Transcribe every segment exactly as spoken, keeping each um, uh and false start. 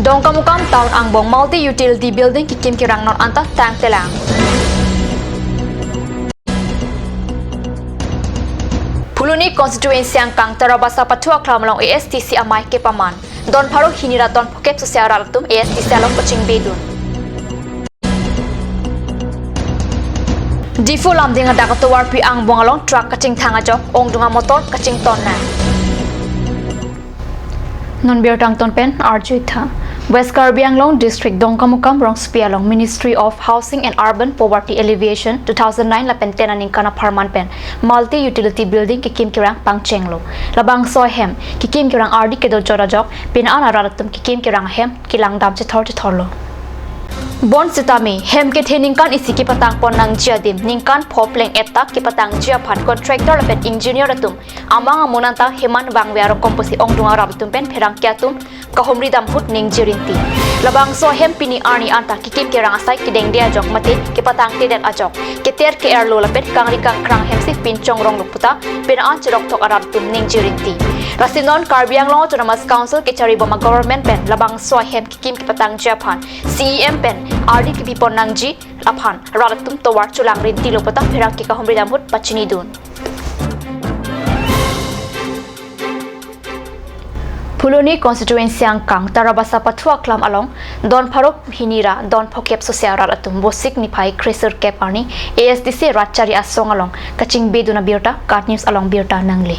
Dongkamukam Town angbong multi utility building kekim kerang non anta tangtelang. Phuloni constituency angkang Tarabasa Pathu Aklam along A S D C amei kepaman. Don pharo hini ra don phokep sose arat atum A S D C along kachingbedun. Diphu Lumding adak atovarpi angbong along truck kachingthang ajok, ongdung amotor kachington nang. Non birta angton pen arjuitha. West Karbi Anglong District Dongkamukam rongsopi along Ministry of Housing and Urban Poverty Alleviation two thousand nine lapen ten aningkan apharman pen multi utility building kekim kerang pangchenglo. Labangso ahem kekim kerang ardi kedo jora ajok, pini an arat atum kekim kerang ahem kelangdam chethor chethorlo. Bonsitame hem kethe ningkan isi kepatang pon nangji adim ningkan pho pleng et ta kepatangji aphan contractor lapen engineer atum amang amun anta heman vangve arokom pusi ongdung arat atum pen pherangke atum kahumri dam ahut ningje rinti. Labangso ahem pini arni anta kekim kerang asai kedengde ajok mate kepatangtedet ajok, keter ke-erlo lapen kangri kangkrang ahemsi pinchong ronglo puta pini an cheroktok arat atum ningje rinti. Lasi non Karbi Anglong Autonomous Council kechari bom a-government pen labangso ahem kekim kepatangji aphan C E M pen ardi kebi pon nangji aphan rat atum tovar chelang rintilo puta pherangke kahumri dam ahut pachinidun. Phuloni constituency angkang Tarabasa Pathu Aklam along don pharo hini ra don phokep sose arat atum Vosik niphai kresirkep arni A S D C rat chari asong along kachingbedun abirta KAT News along birta nangle.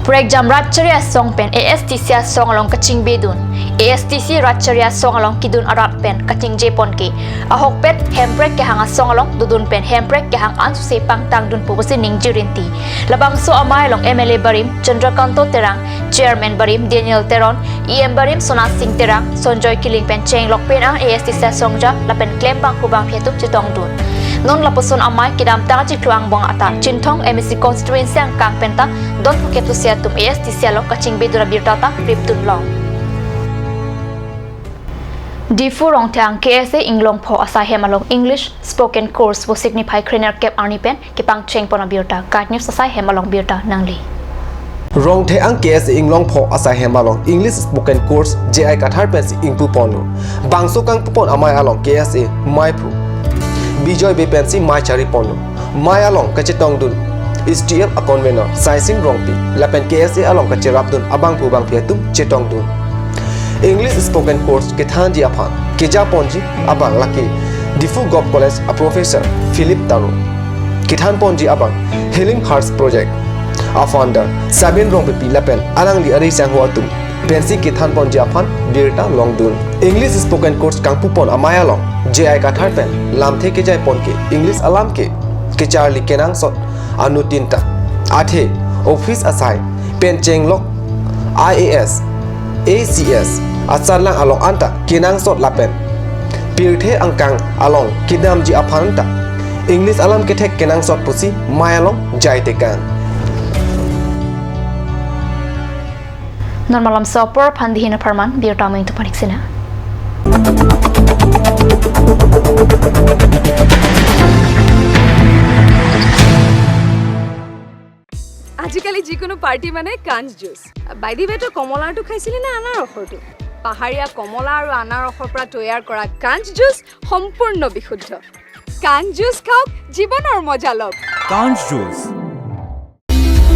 Prekjam rat chari asong pen A S D C asong along kachingbedun. A S D C rat chari asong along kedun arat pen kachingje pon ke ahokpet hemprek kehang asong along dodun pen hemprek kehang ansose pangtangdunpo pusi ningje rinti. Labangso amei along M L A barim Chandrakanta Terang, Chairman barim Daniel Teron, E M barim Sona Sing Terang, Sonjoy Killing pen chenglok pini an A S D C asongja lapen klembanghu bangphi atum chetongdun. Non lapuson amei kedamtang achiklo angbong ata Chinthong M A C constituency angkang penta don phokep sose atum A S D C along kachingbedun abirta ta ripdunlong. Diphu Rongtheng K S A Inglongpho asai hem along English spoken course Vosik niphai krenerkep arni pen kepangcheng pon abirta KAT News asai hem along birta nangle. Rongtheng K S A Inglongpho asai hem along English spoken course J I Kathar pensi ingpu ponlo. Bangso kangpu pon amei along K S A meiphu Bijoy Bey pensi mei chari ponlo. Mei along kachetongdun S T F a-convener Saising Rongpi lapen K S A along kacherapdun abangphu bangphi atum chetongdun. English spoken course kethanji aphan keja ponji abang lake Diphu Govt College a-professor Philip Taro, kethan ponji abang Healing Hearts Project a-founder Sabin Rongpipi lapen alangli ari sangho atum pensi kethan ponji aphan birta longdun. English spoken course kangpu pon amei along J I Kathar pen lamthe kejai pon ke English alam ke kecharli kenangsot anuttin ta, athe office asai pen chenglok I A S, I A S asatlang along anta kenangsot lapen pirthe angkang along kedamji aphan ta English alam kethek kenangsot pusi mei along jai tekang. Non malam so apor aphan dihin apharman birta meng tupanik sina. আজিকালি যিকোনো পাৰ্টি মানে কাঞ্চ juice. By the ৱে, তই কমলাৰটো খাইছিলি নে আনাৰসৰটো? পাহাৰীয়া কমলা আৰু আনাৰসৰ পৰা তৈয়াৰ কৰা কাঞ্চ জুচ সম্পূৰ্ণ বিশুদ্ধ। কাঞ্চ জুচ খাওক, জীৱনৰ মজা লওক। Kanj Juice.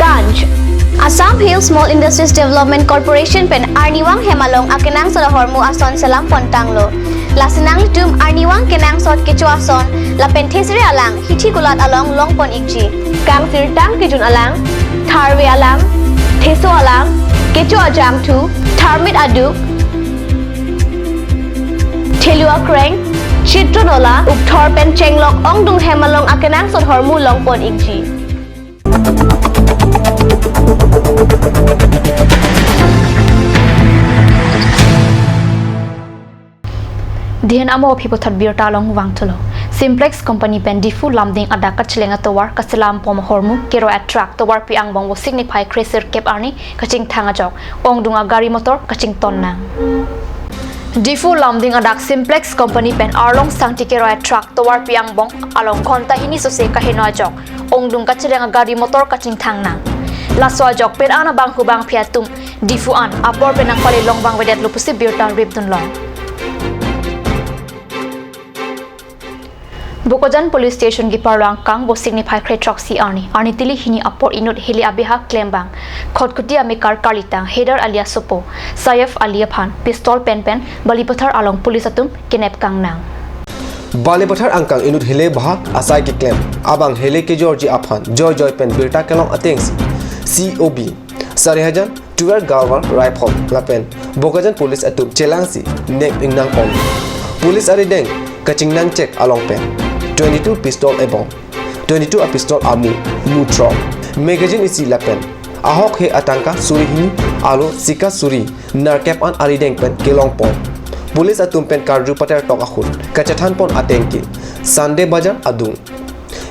Kanj, Assam Hill Small Industries Development Corporation pen arnivang hem along akenangsot ahormu ason selam pontanglo. Lasi nanglitum arnivang kenangsot kecho ason lapen thesere alang hithi kulat along long pon ikji. Kangsirtang kejun alang, tharve alang, theso alang, kecho ajangthu, tharmit aduk, thelu akreng, chitro nola, ukthor pen chenglok ongdung hem along akenangsot ahormu long pon ikji. Dihin amo aphi puthot birta along vangthulo. Simplex Company pen Diphu Lumding adak kacheleng atovar kaselam pom ahormu keroi a-truck tovarpi angbong Vosik niphai kresirkep arni kachingthang ajok, ongdung agari motor kachington nang. Diphu Lumding adak Simplex Company pen arlong sangti keroi a-truck tovarpi angbong along ghonta hini sose kaheno ajok, ongdung kacheleng agari motor kachingthang nang. Laso ajok pen an abang hubang phi atum Diphu an apor pen nangpale long vangvedetlo pusi birta ripdunlong. Bokajan Police Station keparlo angkang Vosik niphai kre throksi arni, arni tili hini apor inut hele abeha klembang Khatkhati amekar kalitang Haider Ali asopo Saif Ali aphan pistol pen pen Balipathar along police atum kenep kangnang. Balipathar angkang inut hele beha asai keklem abang hele kejorji aphan joijoi pen birta kelong atengsi C O B, Sarihajan, twelve Garwar Rifle lapen Bokajan Police atum chelangsi nep ingnang pon. Police arideng kachingnang chek along pen twenty-two pistol ebong twenty-two a pistol amu, mu throk, magazine isi lapen ahok he atangka suri hini alo sika suri nerkep an arideng pen kelong pon. Police atum pen karju pater tok ahut kachethan pon ateng ke Sunday Bazar adung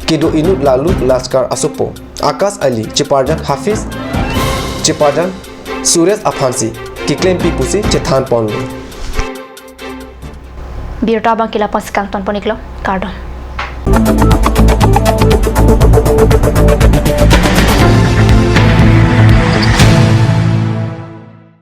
kedo inut Lalu Laskar asopo Akash Ali cheparjan Hafiz cheparjan Suresh aphansi keklempi pusi chethan ponlo. Birta abang ke la-an pen si kangton pon-iklo, kardom.